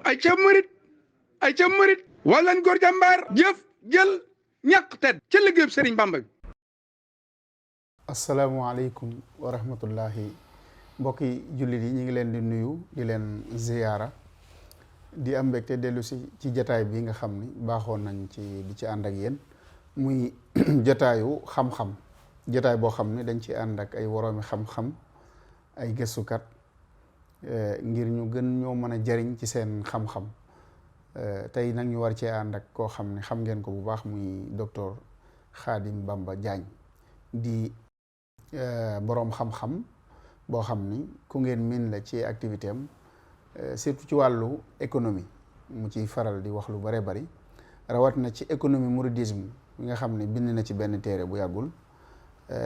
ay ca murit walan góor jàmbaar jëf jël ñàq tedd ca liggéeyub Sëriñ Bamba bi. asalaamualeykum wa rahmatullahi mbokki jullit yi ñu ngi leen di nuyu di leen ziyaara di am mbégte dellu si ci jataay bi nga xam ni baaxoon nañ ci di ci ànd ak yéen muy jataayu xam-xam jataay boo xam ne dañ ci ànd ak ay woroomi xam-xam ay gëstukat ngir ñu gën ñoo mën a jariñ ci seen xam-xam tey nag ñu war cee ànd ak koo xam ne xam ngeen ko bu baax muy docteur Khadim Bamba Diagne di boroom xam-xam boo xam ni ku ngeen miin la ci activité am surtout ci wàllu économie mu ciy faral di wax lu bare bari rawat na ci économie mouridisme bi nga xam ne bind na ci benn téere bu yàggul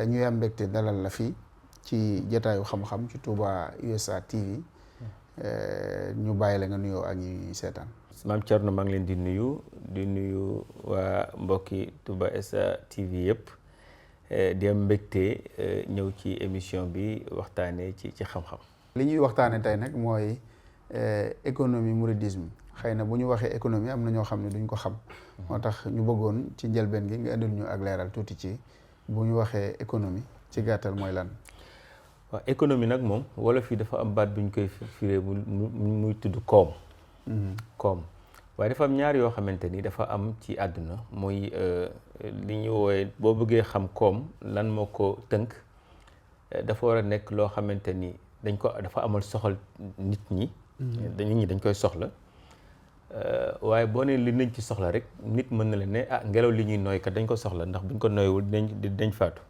ñuy am mbégte dalal la fii ci jotaayu xam-xam ci Touba USA TV ñu bàyyi la nga nuyoo ak ñi seetaan. Maam Thierno maa ngi leen di nuyu waa mbokki Touba USA TV yëpp di am mbégte ñëw ci émission bi waxtaanee ci xam-xam. li ñuy waxtaanee tey nag mooy économie mouridisme xëy na bu ñu waxee économie am na ñoo xam ne duñ ko xam. moo tax ñu bëggoon ci njëlbeen gi nga indil ñu ak leeral tuuti ci bu ñu waxee économie ci gàttal mooy lan. waaw économie nag moom wolof yi dafa am baat bu ñu koy firee muy tudd koom. koom waaye dafa am ñaar yoo xamante ni dafa am ci àdduna muy li ñu wooye boo bëggee xam koom lan moo ko tënk dafa war a nekk loo xamante ni dafa amal soxal nit ñi. dañ koy soxla waaye boo nee li nañ ci soxla rek nit mën na la ne ngelaw li ñuy nooy kat dañ ko soxla ndax buñ ko nooywul dañ faatu.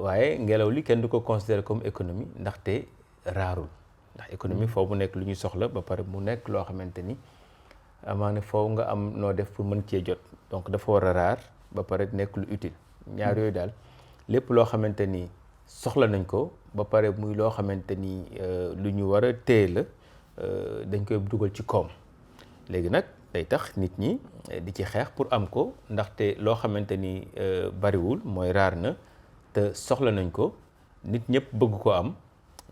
waaye ngelaw li kenn du ko considérer comme économie ndaxte raarul ndax économie foofu mu nekk lu ñuy soxla ba pare mu nekk loo xamante ni amaana foofu nga am noo def pour mën cee jot donc dafa war a raar ba pare nekk lu utile ñaar yooyu daal lépp loo xamante ni soxla nañ ko ba pare muy loo xamante ni lu ñu war a téye la dañ koy dugal ci koom léegi nag day tax nit ñi di ci xeex pour am ko ndaxte loo xamante ni bariwul mooy raar na te soxla nañ ko nit ñëpp bëgg ko am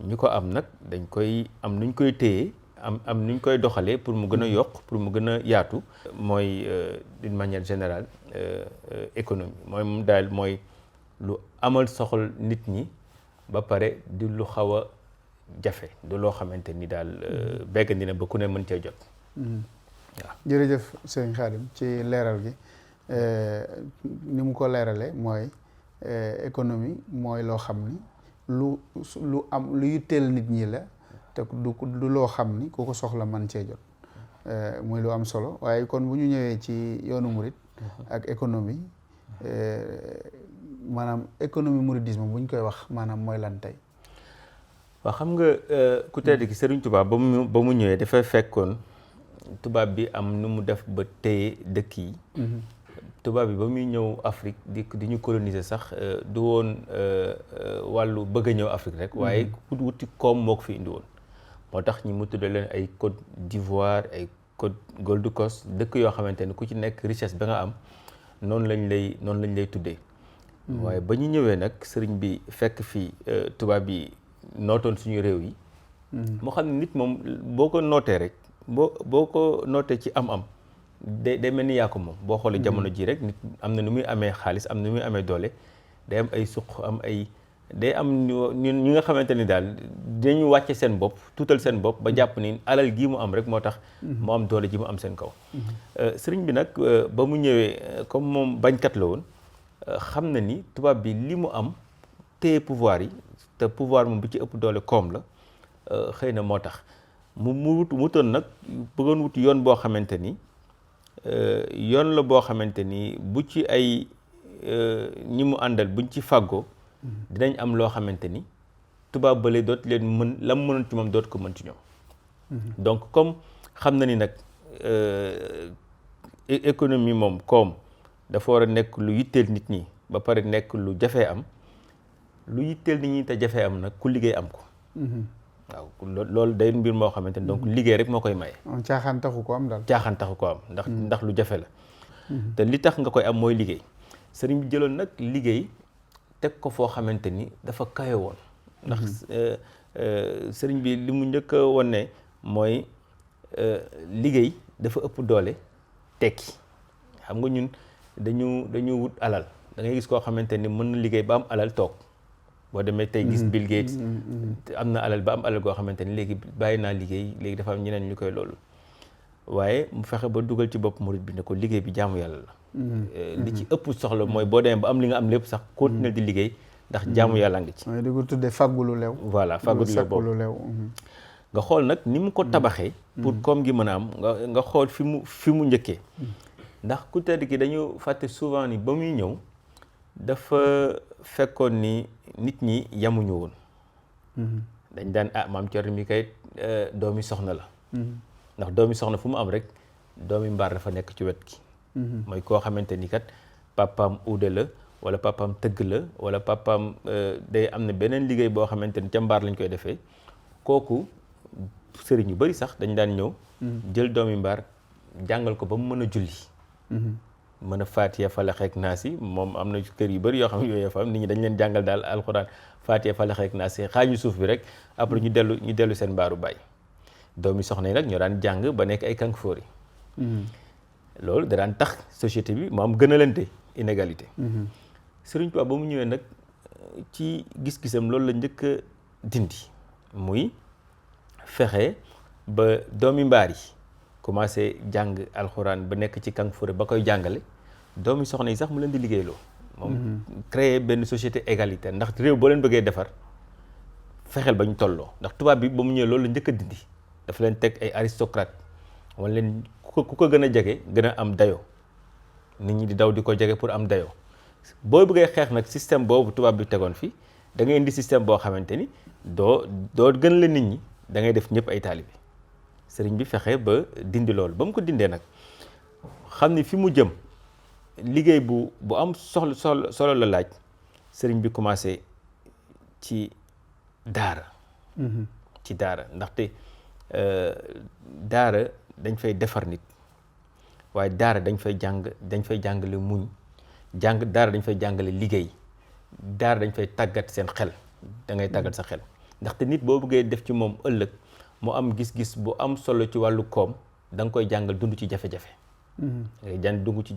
ñu ko am nag dañ koy am nuñ koy téye am nuñ koy doxalee pour mu gën a yokk pour mu gën a yaatu mooy d'une manière générale économie mooy daal mooy lu amal soxal nit ñi ba pare di lu xaw a jafe du loo xamante ni daal béggandi na ba ku ne mën cee jot waaw. jërëjëf sëñ Khadim ci leeral gi ni mu ko leerale mooy économie mooy loo xam ni lu yitteel nit ñi la te du loo xam ni ku ko soxla man cee jot muy lu am solo waaye kon bu ñu ñëwee ci yoonu murit ak économie maanaam économie mouridisme bu ñu koy wax maanaam mooy lan tey. waaw xam nga ku tedd ki Serigne Touba ba mu ñëwee dafay fekkoon tubaab bi am nu mu def ba téye dëkk yi. tubaab bi ba muy ñëw Afrique di ñu coloniser sax du woon wàllu bëgg a ñëw Afrique rek waaye ku wuti koom moo ko fi indi woon moo tax ñi mu tudde leen ay Côte d'Ivoire ay Côte Gold Coast dëkk yoo xamante ni ku ci nekk richesse ba nga am noonu lañ lay tuddee waaye ba ñu ñëwee nag sëriñ bi fekk fii tubaab yi nootoon suñu réew yi moo xam ne nit moom boo ko nootee rek boo ko nootee ci am-am day mel ni yaa ko moom boo xoolee jamono ji rek nit am na nu muy amee xaalis am na nu muy amee doole day am ay suq day am ñi nga xamante ni daal dañu wàcce seen bopp tuutal seen bopp ba jàpp ni alal gii mu am rek moo tax mu am doole ji mu am seen kaw sëriñ bi nag ba mu ñëwee comme moom bañkat la woon xam na ni tubaab bi li mu am téye pouvoir yi te pouvoir moom bu ci ëpp doole koom la xëy na moo tax mu wutoon nag bëggoon wut yoon boo xamante ni yoon la boo xamante ni bu ci ay ñi mu àndal buñ ci fàggoo dinañ am loo xamante ni tubaab bële doot leen mën la mu mënoon ci moom doot ko mën ci ñoom donc comme xam na ni nag économie moom koom dafa war a nekk lu yitteel nit ñi ba pare nekk lu jafee am lu yitteel nit ñi te jafee am nag ku liggéey am ko waaw loolu day mbir moo xamante ni donc liggéey rek moo koy maye. caaxaan taxu ko am daal. caaxaan taxu ko am ndax lu jafe la. te li tax nga koy am mooy liggéey. sëriñ bi jëloon nag liggéey teg ko foo xamante ni dafa kawe woon. ndax sëriñ bi li mu njëkk a wane mooy liggéey dafa ëpp doole tekki. xam nga ñun dañu wut alal da ngay gis koo xamante ni mën na liggéey ba am alal toog boo demee tey gis Bill Gates am na alal ba am alal goo xamante ni léegi bàyyi naa liggéey léegi dafa am ñeneen ñu koy loolu waaye mu fexe ba dugal ci bopp murid bi ne ko liggéey bi jaamu yàlla la. li ci ëpp soxla mooy boo demee ba am li nga am lépp sax continuer di liggéey ndax jaamu yàlla nga ci. mooy di ko tuddee fàggulu lew. voilà fàggulu lew boobu nga xool nag ni mu ko tabaxee. pour koom gi mën a am nga xool fi mu njëkkee. ndax ku tedd ki dañu fàtte souvent ni ba muy ñëw dafa fekkoon ni nit ñi yamuñu woon. dañ daan maam Thierno mi kay doomi soxna la. ndax doomi soxna fu mu am rek doomi mbaar dafa nekk ci wet gi. mooy koo xamante ni kat papaam uude la wala papaam tëgg la wala papaam day am na beneen liggéey boo xamante ni ca mbaar lañ koy defee kooku sëriñ yu bari sax dañ daan ñëw. jël doomi mbaar jàngal ko ba mu mën a julli. mën a Faatiha Falax ak Naas yi moom am na kër yu bëri yoo xam ne yooyu fa am nit ñi dañ leen jàngal daal alxuraan Faatiha Falax ak Naas yi xaaju suuf bi rek après ñu dellu seen mbaaru baay doomi soxna yi nag ñoo daan jàng ba nekk ay kanfoori loolu da daan tax société bi mu am gënalante inégalité. Sëriñ Tuubaa ba mu ñëwee nag ci gis-gisam loolu la njëkk a dindi muy fexe ba doomi mbaar yi commencé jàng alxuraan ba nekk ci kanfoori ba koy jàngale doomi soxna yi sax mu leen di liggéeyloo. moom créer benn société égalitaire ndax réew boo leen bëggee defar fexeel ba ñu tolloo ndax tubaab bi ba mu ñëwee loolu la njëkk a dindi dafa leen teg ay aristocrate wala leen ku ko gën a jege gën a am dayoo nit ñi di daw di ko jege pour am dayoo boo bëggee xeex nag système boobu tubaab bi tegoon fii da ngay indi système boo xamante ni doo gën la nit ñi da ngay def ñëpp ay taalibe sëriñ bi fexe ba dindi loolu ba mu ko dindee nag xam ni fi mu jëm liggéey bu am solo la laaj sëriñ bi commencé ci daara. ci daara ndaxte daara dañ fay defar nit waaye daara dañ fay jàngale muñ daara dañ fay jàngale liggéey daara dañ fay tàggat seen xel da ngay tàggat sa xel ndaxte nit boo bëggee def ci moom ëllëg mu am gis-gis bu am solo ci wàllu koom da nga koy jàngal dund ci jafe-jafe. ngay jàng dund ci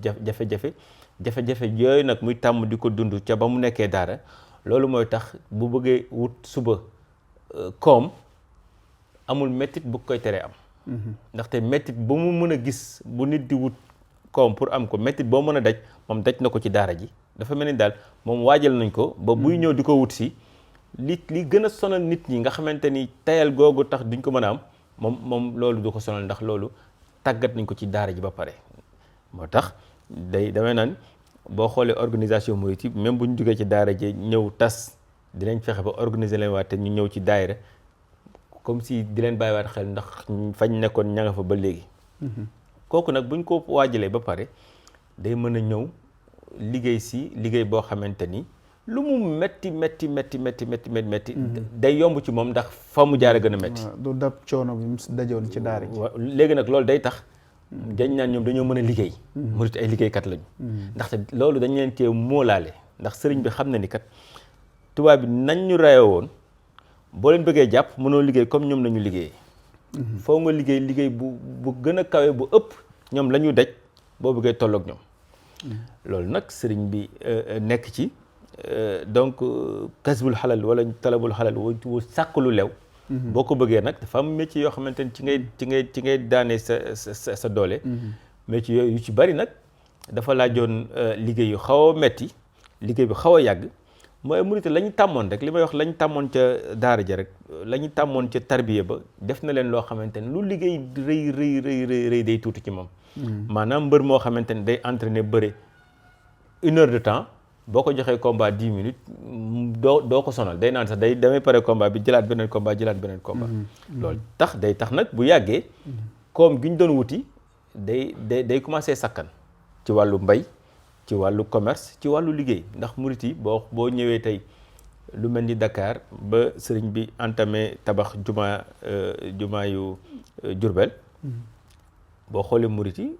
jafe-jafe yooyu nag muy tàmm di ko dund ca ba mu nekkee daara loolu mooy tax bu bëggee wut suba koom amul mettit bu koy teree am. ndaxte mettit ba mu mën a gis bu nit di wut koom pour am ko mettit boo mën a daj moom daj na ko ci daara ji dafa mel ni daal moom waajal nañ ko ba buy ñëw di ko wut si li gën a sonal nit ñi nga xamante ni tayal googu tax duñ ko mën a am moom loolu du ko sonal ndax loolu tàggat nañ ko ci daara ji ba pare. moo tax damay naan boo xoolee organisation murit yi même bu ñu jógee ci daara ji ñëw tas dinañ fexe ba organiser leen waat te ñu ñëw ci daayira comme si di leen bàyyiwaat xel ndax fañ nekkoon ña nga fa ba léegi. kooku nag buñ ko waajalee ba pare day mën a ñëw liggéey boo xamante ni lu mu metti day yomb ci moom ndax fa mu jaar a gën a metti. du dab coono bi mu dajoon ci daara ji. léegi nag loolu day tax. dañ naan ñoom dañoo mën a liggéey. murit ay liggéeykat lañu. ndaxte loolu dañ leen cee moolaale ndax sëriñ bi xam na ni kat tubaab bi nañ ñu rayoo woon boo leen bëggee jàpp mënoo liggéey comme ñoom nañu liggéey. foo nga liggéey bu gën a kawe bu ëpp ñoom la ñu daj boo bëggee tolloog ñoom. loolu nag sëriñ bi nekk ci donc kasbul xalal wala talabul xalal wu sàkk lu lew. boo ko bëggee nag dafa am métier yoo xamante ni ci ngay daanee sa doole. métier yooyu yu ci bari nag dafa laajoon liggéey yu xaw a metti liggéey bi xaw a yàgg mooy murit la ñu tàmmoon rek li may wax la ñu tàmmoon ca daara ja rek la ñu tàmmoon ca tarbiya ba def na leen loo xamante ni lu liggéey rëy day tuuti ci moom. maanaam mbër moo xamante ni day entraîner bëre 1 heure de temps. boo ko joxee combat 10 minutes doo ko sonal day naan sax damay pare combat bi jëlaat beneen combat. loolu day tax nag bu yàggee koom gi ñu doon wuti day commencé sakkan ci wàllu mbay ci wàllu commerce ci wàllu liggéey ndax murit yi boo ñëwee tey lu mel ni Dakar ba sëriñ bi entamé tabax jumaa yu Jurbel boo xoolee murit yi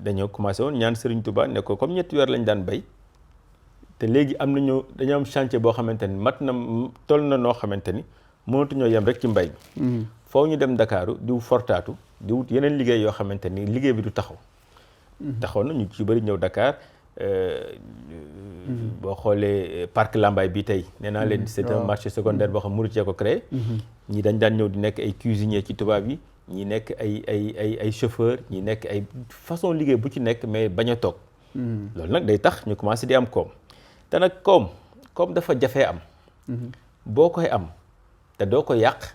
dañoo commencé woon ñaan sëriñ Touba ne ko comme ñetti weer lañ daan bay te léegi dañoo am chantier boo xamante ni mat na toll na noo xamante ni mënatuñoo yem rek ci mbay mi. foo ñu dem Ndakaaru di fortaatu di wut yeneen liggéey yoo xamante ni liggéey bi du taxaw. taxaw na ñu ci bëri ñëw Dakar. boo xoolee parc Lambaye bi tey nee naa leen c'est un marché secondaire boo xam murit cee ko créé. ñi dañ daan ñëw di nekk ay cuisinier ci tubaab yi ñi nekk ay chauffeur ñi nekk ay façon liggéey bu ci nekk mais bañ a toog. loolu nag day tax ñu commencé di am koom te nag koom dafa jafee am. boo koy am te doo ko yàq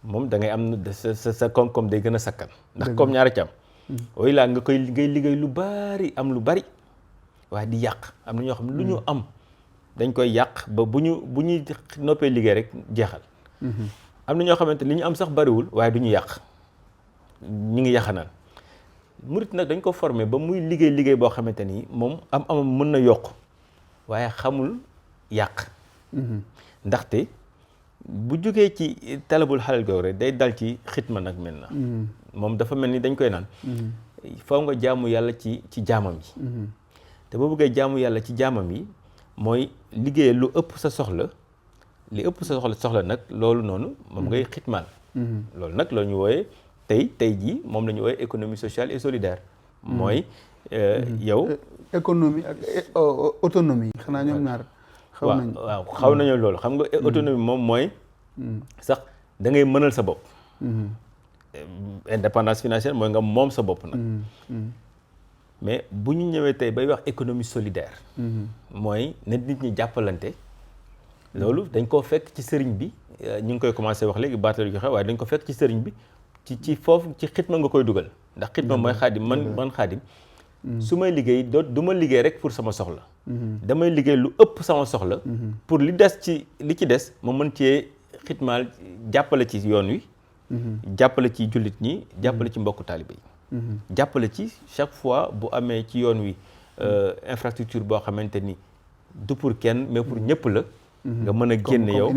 moom da ngay am sa koom-koom day gën a sakkan. ndax koom ñaara ci am. ooy laa ngay liggéey lu bari am lu bari. waaye di yàq am na ñoo xam ne lu ñu am dañ koy yàq ba bu ñuy noppee liggéey rek jeexal. am na ñoo xamante li ñu am sax bariwul waaye du ñu yàq ñu ngi yàqanaan murit nag dañ ko formé ba muy liggéey boo xamante ni moom amam mën na yokk waaye xamul yàq. ndaxte bu jógee ci talabul xalal googu rek day dal ci xitma nag mel na moom dafa mel ni dañ koy naan faw nga jaamu yàlla ci jaamam yi. te boo bëggee jaamu yàlla ci jaamam yi mooy liggéey lu ëpp sa soxla li ëpp sa soxla nag loolu noonu moom ngay xitmaal. loolu nag la ñu wooyee tey jii moom la ñu wooyee économie sociale et solidaire. mooy yow. économie ak autonomie xanaa ñoom ñaar. xaw nañu loolu xam nga autonomie moom mooy. sax da ngay mënal sa bopp. indépendance financière mooy nga moom sa bopp nag. mais bu ñu ñëwee tey bay wax économie solidaire. mooy na nit ñi jàppalante. loolu dañ koo fekk ci sëriñ bi ñu ngi koy commencé wax léegi baatal yu joxe waaye dañ ko fekk ci sëriñ bi ci foofu ci xitma nga koy dugal ndax xitma mooy xaadim man xaadim su may liggéey du ma liggéey rek pour sama soxla. damay liggéey lu ëpp sama soxla. pour li ci des ma mën cee xitmaal jàppale ci yoon wi. jàppale ci jullit ñi jàppale ci mbokku taalibe yi. jàppale ci chaque fois bu amee ci yoon wi infrastructure boo xamante ni du pour kenn mais pour ñëpp la. nga mën a génn yow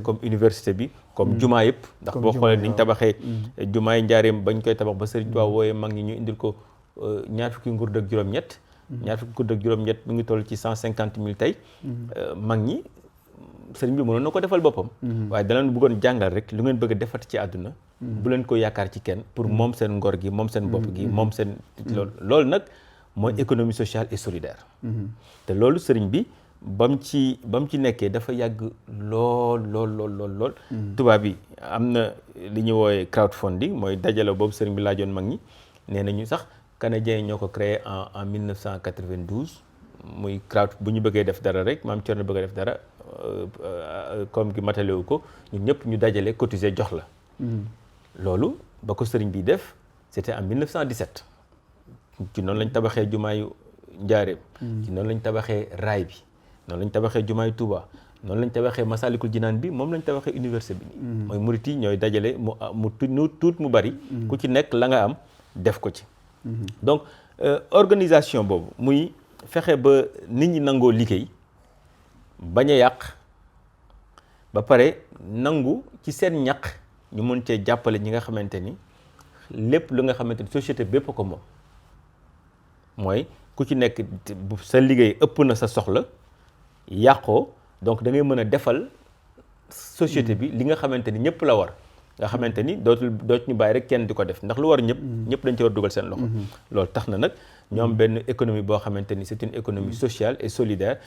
comme université bi comme jumaa yëpp. ndax boo xoolee ni ñu tabaxee jumaa yi njaareem bañ koy tabax ba Sëriñ Tuubaa wooyee mag ñi ñu indil ko ñaar fukki ngurd ak juróom-ñett. ñaar fukki ngurd ak juróom-ñett mu ngi toll ci 150 000 tey. mag ñi sëriñ bi mënoon na ko defal boppam. waaye da leen bëggoon jàngal rek lu ngeen bëgg a defati ci àdduna. bu leen ko yaakaar ci kenn pour moom seen ngor gi moom seen bopp gi moom seen loolu nag mooy économie sociale et solidaire. te loolu sëriñ bi ba mu ci nekkee dafa yàgg lool. tubaab yi am na li ñu wooyee crowdfunding mooy dajale boobu sëriñ bi laajoon mag ñi nee nañu sax canadiens yi ñoo ko créé en 1992 muy bu ñu bëggee def dara rek maam Thierno bëgg a def dara comme gi matalewu ko ñun ñëpp ñu dajale cotiser jox la. loolu ba ko sëriñ bi def c'était en 1917 ci noonu lañ tabaxee jumaayu Njaareem. ci noonu lañ tabaxee raay bi. noonu lañ tabaxee jumaay Touba noonu lañ tabaxee Masalikul Jinaan bi moom lañ tabaxee université bi nii. mooy murit yi ñooy dajale mu tuut mu bari. ku ci nekk la nga am def ko ci. donc organisation boobu muy fexe ba nit ñi nangoo liggéey bañ a yàq ba pare nangu ci seen ñaq ñu mën cee jàppale ñi nga xamante ni lépp lu nga xamante ni société bépp ko moom mooy ku ci nekk sa liggéey ëpp na sa soxla. yàqoo donc da ngay mën a defal société bi li nga xamante ni ñëpp la war nga xamante ni dootu ñu bàyyi rek kenn di ko def ndax lu war ñëpp dañ ci war dugal seen loxo. loolu tax na nag ñoom benn économie boo xamante ni c'est une économie sociale et solidaire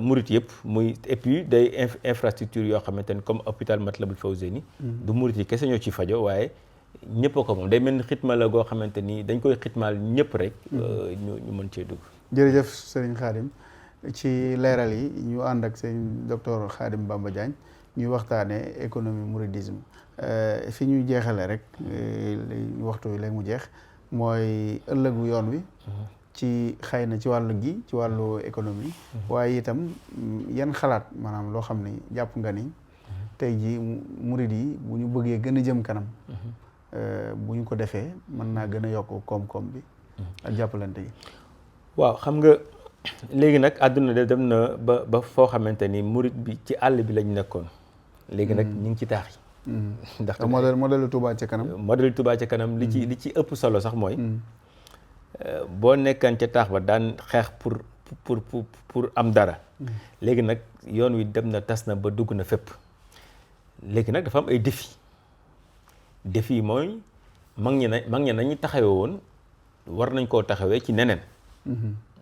murit yëpp muy et puis day infrastructure yoo xamante ni comme hôpital Matlaboul Fawzeyni du murit yi kese ñoo ci fajo waaye ñëpp a ko moom day mel ni xitma la goo xamante ni dañ koy xitmaal ñëpp rek ñu mën cee dugg. jërëjëf Serigne Khadim ci leeral yi ñu ànd ak sëñ docteur Khadim Bamba Diagne ñuy waxtaanee économie mouridisme fi ñuy jeexale rek waxtu wi léegi mu jeex mooy ëllëgu yoon wi ci xëy na ci wàllu gi ci wàllu économie waaye itam yan xalaat maanaam loo xam ni jàpp nga ni tey ji murid yi bu ñu bëggee gën a jëm kanam bu ñu ko defee mën naa gën a yokk koom-koom bi ak jàppalante gi. waaw xam nga léegi nag àdduna de dem na ba foo xamante ni murid bi ci àll bi lañ nekkoon léegi nag ñu ngi ci taax yi. ndax modèle Touba ca kanam. modèle Touba ca kanam li ci ëpp solo sax mooy boo nekkaan ca taax ba daan xeex pour am dara. léegi nag yoon wi dem na tas na ba dugg na fépp léegi nag dafa am ay défi yi mooy mag ñi nañu taxawee woon war nañ koo taxawee ci neneen.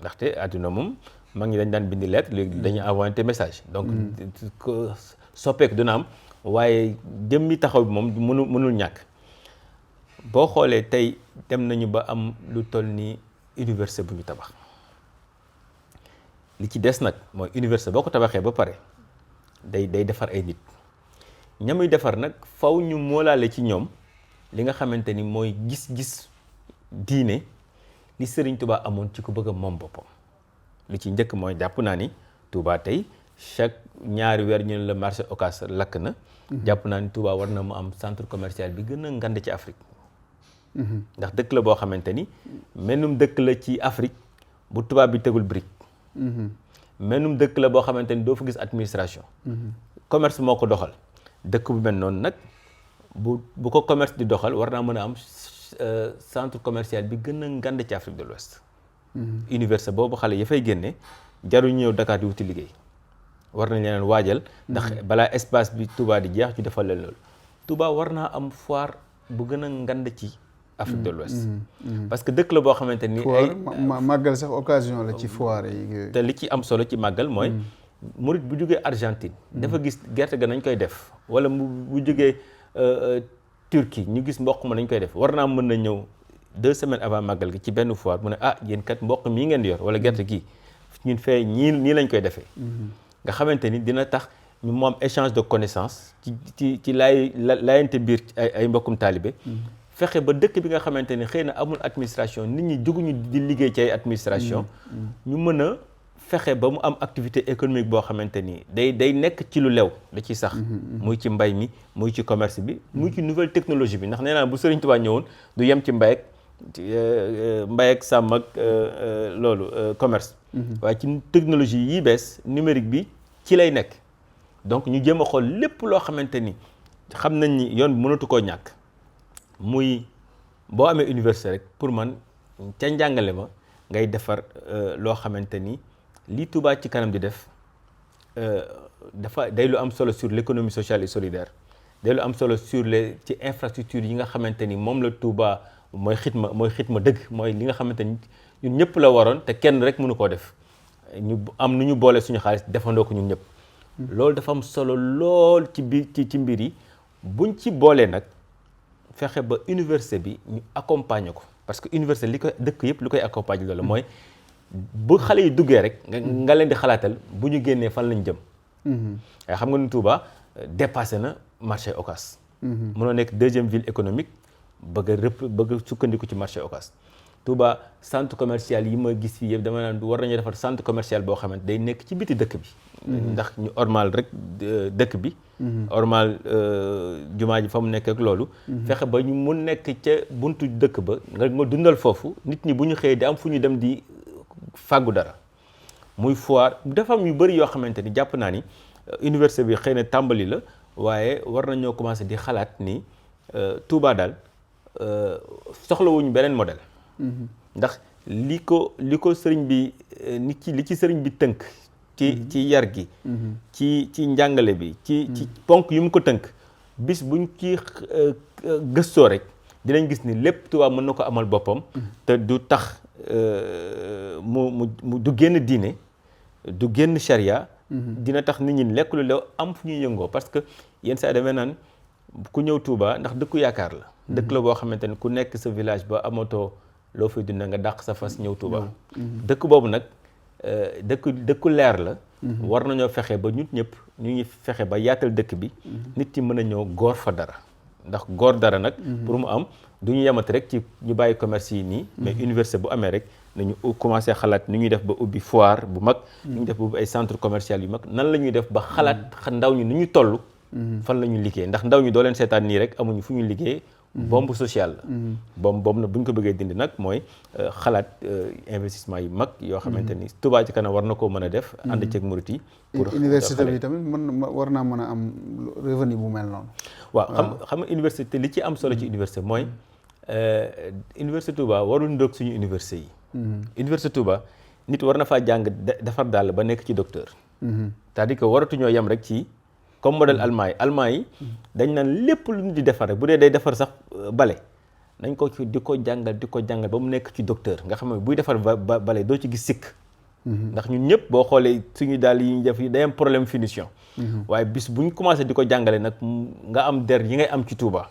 ndaxte àdduna moom mag ñi dañ daan bindi lettre léegi dañuy envoyé message. donc soppeeku dina am waaye jëmmi taxaw bi moom mënul ñàkk. boo xoolee tey dem nañu ba am lu toll ni université bu ñu tabax li ci des nag mooy université boo ko tabaxee ba pare day defar ay nit ñamuy defar nag faw ñu moolaale ci ñoom li nga xamante ni mooy gis-gis diine li Sëriñ Touba amoon ci ko bëgg a moom boppam. li ci njëkk mooy jàpp naa ni Touba tey chaque ñaari weer ñu ne la marché Ocass lakk na. jàpp naa ni Touba war na mu am centre commercial bi gën a ngand ci Afrique. ndax dëkk la boo xamante ni mennum dëkk la ci Afrique bu tubaab bi tegul brique. mennum dëkk la boo xamante ni doo fa gis administration. commerce moo ko doxal. dëkk bu mel noonu nag bu ko commerce di doxal war naa mën a am centre commercial bi gën a ngand ci Afrique de l'Ouest. université boobu xale ya fay génne jaruñu ñëw Dakar di wuti liggéey war nañ leen waajal. ndax balaa espace bi Touba di jeex ñu defal leen loolu. Touba war naa am foire bu gën a ngand ci Afrique de l'Ouest. parce que dëkk la boo xamante ni. foire màggal sax occasion la ci foire yi. te li ci am solo ci màggal mooy. murit bu jógee Argentine. dafa gis gerte ga nañ koy def. wala bu jógee Turquie ñu gis mboq ma nañ koy def war naa mën na ñëw 2 semaines avant màggal gi ci benn foire mu ne yéen kat mboq mii ngeen di yor wala gerte gi ñun fee nii lañ koy defee. nga xamante ni dina tax ñu moom échange de connaissance ci laayante biir ay mbokkum taalibe. fexe ba dëkk bi nga xamante ni xëy na amul administration nit ñi juguñu di liggéey ci ay administration. ñu mën a fexe ba mu am activité économique boo xamante ni day nekk ci lu lew da ciy sax. muy ci mbay mi muy ci commerce bi muy ci nouvelle technologie bi ndax nee naa bu Sëriñ Tuubaa ñëwoon du yem ci mbay ak sàmm ak loolu commerce. waaye ci technologie yi bees numérique bi ci lay nekk. donc ñu jéem a xool lépp loo xamante ni xam nañ ni yoon bi mënatu koo ñàkk. muy boo amee université rek pour man ca njàngale ma ngay defar loo xamante ni lii Touba ci kanam di def dafa day lu am solo sur l'économie sociale et solidaire day lu am solo sur ci infrastructure yi nga xamante ni moom la Touba mooy xitma dëgg mooy li nga xamante ni ñun ñëpp la waroon te kenn rek mënu koo def ñu am nu ñu boole suñu xaalis defandoo ko ñun ñëpp. loolu dafa am solo lool ci biir ci mbir yi buñ ci boolee nag. fexe ba université bi ñu accompagner ko parce que université li koy dëkk yëpp li koy accompagner loolu mooy bu xale yi duggee rek nga leen di xalaatal bu ñu génnee fan lañ jëm. waaye xam nga ni Touba dépassé na marché Ocass. mënoo nekk 2e ville économique bëgg a sukkandiku ci marché Ocass. Touba centre commercial yi ma gis fii yëpp dama naan war nañu defar centre commercial boo xamante day nekk ci biti dëkk bi. ndax ñu ormal rek dëkk bi. ormal jumaa ji fa mu nekk ak loolu. fexe ba ñu mu nekk ca buntu dëkk ba nga dundal foofu nit ñi bu ñu xëyee di am fu ñu dem di fàggu dara. muy foire dafa am yu bëri yoo xamante ni jàpp naa ni université bi xëy na tàmbali la waaye war nañoo commencé di xalaat ni Touba daal soxlawuñu beneen modèle. ndax li ko sëriñ bi li ci sëriñ bi tënk. ci yar gi. ci njàngale bi ci ponk yu mu ko tënk bis buñ ci gëstoo rek dinañ gis ni lépp Touba mën na ko amal boppam. te du tax mu du génn diine du génn charia. dina tax nit ñi lekk lu lew am fu ñuy yëngoo parce que yenn saa demee naan ku ñëw Touba ndax dëkku yaakaar la. dëkk la boo xamante ni ku nekk sa village ba amatoo loo fay dund nga dàq sa fas ñëw Touba. dëkk boobu nag dëkku leer la. war nañoo fexe ba ñun ñëpp ñu ngi fexe ba yaatal dëkk bi. nit ñi mën a ñëw góor fa dara. ndax góor dara nag. pour mu am du ñu yemati rek ci ñu bàyyi commerce yi nii. mais université bu amee rek nañu commencé xalaat ni ñuy def ba ubbi foire bu mag. ni ñuy def ba ubbi ay centre commercial yu mag nan la ñuy def ba xalaat ndaw ñi ni ñu toll. fan la ñu liggéey ndax ndaw ñi doo leen seetaan nii rek amuñu fu ñu liggéey. bombe sociale la. bombe nag bu ñu ko bëggee dindi nag mooy xalaat investissement yu mag yoo xamante ni Touba ci kanam war na koo mën a def. ànd ceeg murit yi. pour université bi tamit war naa mën a am revenu bu mel noonu. waaw xam nga université li ci am solo ci université mooy université Touba warul ndoog suñu université yi. université Touba nit war na faa jàng defar dàll ba nekk ci docteur. c'est-à-dire que waratuñoo yem rek ci comme modèle allemand yi dañ naan lépp lu ñu di defar rek bu dee day defar sax bale nañ ko ci di ko jàngal ba mu nekk ci docteur nga xam ne buy defar bale doo ci gis sikk ndax ñun ñëpp boo xoolee suñu daal yi ñu def day am problème finition waaye bis bu ñu commencé di ko jàngale nag nga am der yi ngay am ci Touba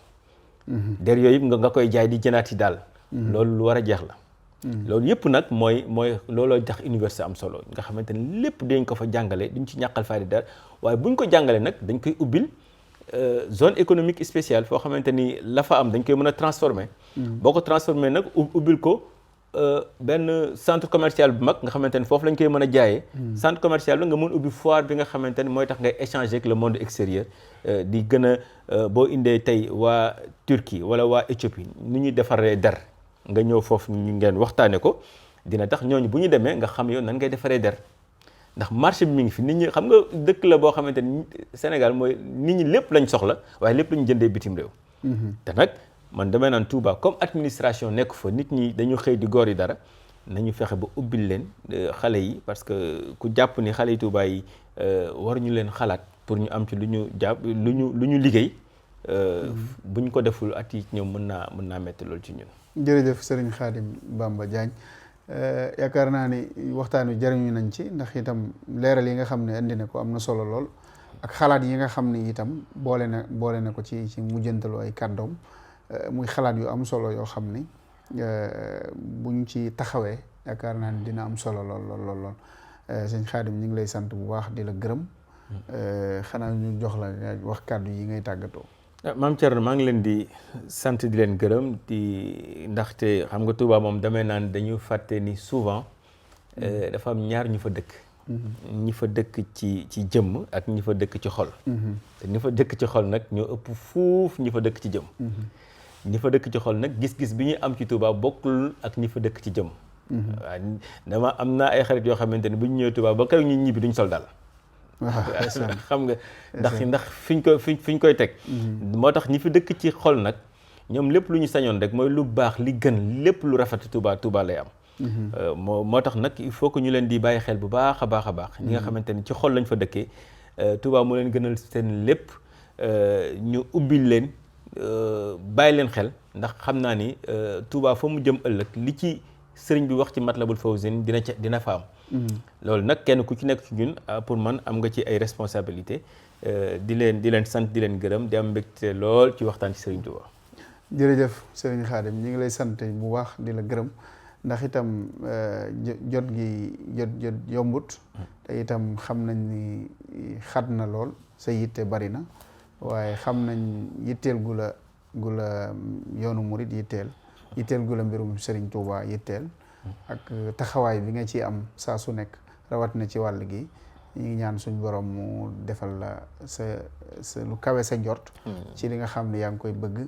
der yooyu nga koy jaay di jënaat yi daal loolu lu war a jeex la loolu yëpp nag mooy looloo tax université am solo nga xamante ne lépp dañ ko fa jàngale duñ ci ñàkkal fayda dara waaye buñ ko jàngale nag dañ koy ubbil zone économique spéciale foo xamante ni la fa am dañ koy mën a transformer boo ko transformer nag ubbil ko benn centre commercial bu mag nga xamante ni foofu lañ koy mën a jaayee centre commercial bi nga mën ubbi foire bi nga xamante ni mooy tax ngay échanger ak le monde extérieur di gën a boo indee tey waa Turquie wala waa Éthiopie ni ñuy defaree der nga ñëw foofu ñu ngeen waxtaane ko dina tax ñooñu bu ñu demee nga xam yow nan ngay defaree der ndax marché bi mi ngi fi nit ñi xam nga dëkk la boo xamante ni Sénégal mooy nit ñi lépp lañ soxla waaye lépp lañ jëndee bitim réew te nag man damay naan Touba comme administration nekk fa nit ñi dañu xëy di góor yi dara nañu fexe ba ubbil leen xale yi parce que ku jàpp ni xale yi Touba yi waruñu leen xalaat pour ñu am ci lu ñu jàpp lu ñu liggéey bu ñu ko deful at yi ñoom mën naa metti loolu ci ñun. jërëjëf Serigne Khadim Bamba Diagne yaakaar naa ni waxtaan wi jariñu nañ ci ndax itam leeral yi nga xam ne indi na ko am na solo lool ak xalaat yi nga xam ne itam boole na ko ci mujjantalu ay kàddoom muy xalaat yu am solo yoo xam ni buñ ci taxawee yaakaar naa ni dina am solo lool sëñ Khadim ñu ngi lay sant bu baax di la gërëm xanaa ñu jox la wax kàddu yi ngay tàggatoo. Maam Thierno maa ngi leen di sant di leen gërëm di ndaxte xam nga Touba moom damay naan dañu fàtte ni souvent dafa am ñaar ñu fa dëkk ñi fa dëkk ci jëmm ak ñi fa dëkk ci xol te ñi fa dëkk ci xol nag ñoo ëpp fuuf ñi fa dëkk ci jëmm ñi fa dëkk ci xol nag gis-gis bi ñuy am ci Touba bokkul ak ñi fa dëkk ci jëmm waaw dama am naa ay xarit yoo xamante ne bu ñu ñëwee Touba ba keroog ñu ñibbi duñ sol daal xam nga ndax fiñ koy teg moo tax ñi fi dëkk ci xol nag ñoom lépp lu ñu sañoon rek mooy lu baax li gën lépp lu rafet Touba lay am moo tax nag il faut que ñu leen di bàyyi xel bu baax a baax ñi nga xamante ni ci xol lañ fa dëkkee Touba moo leen gënal seen lépp ñu ubbil leen bàyyi leen xel ndax xam naa ni Touba fa mu jëm ëllëg li ci sëriñ bi wax ci Matlabul Fawzayni dina fa am loolu nag kenn ku ci nekk ci ñun pour man am nga ci ay responsabilité di leen sant di leen gërëm di am mbégte lool ci waxtaan ci Serigne Touba. jërëjëf Serigne Khadim ñi ngi lay sant bu baax di la gërëm ndax itam jot yombut te itam xam nañ ni xat na lool sa yitte bari na waaye xam nañ yitteel gu la yoonu murit yitteel gu la mbirum Serigne Touba yitteel ak taxawaay bi nga ci am saa su nekk rawat na ci wàll gi ñu ngi ñaan suñ borom mu defal la sa lu kawe sa njort ci li nga xam ne yaa ngi koy bëgg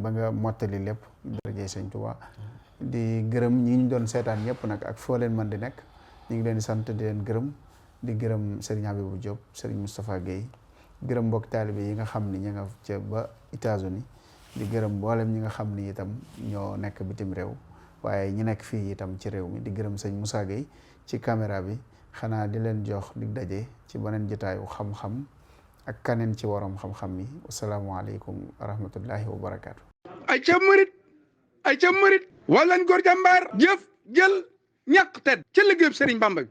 ba nga mottali lépp darajee Sëñ Tuubaa di gërëm ñi ñu doon seetaan ñëpp nag ak foo leen mën di nekk ñu ngi leen di sant di leen gërëm di gërëm Serigne Habibou Diop Serigne Moustapha Guèye gërëm mbokk taalibe yi nga xam ni ñu nga ca ba États-Unis di gërëm mboolem ñi nga xam ni itam ñoo nekk bitim réew waaye ñi nekk fii itam ci réew mi di gërëm sëñ Moussa Gueye ci caméra bi xanaa di leen jox dig daje ci beneen jotaayu xam-xam ak kaneen ci waroom xam-xam yi asalaamaaleykum wa rahmatullahi wa barakaatu. ay ca murit wala góor jàmbaar jëf jël ñàq tedd ca liggéeyub Sëriñ Bamba bi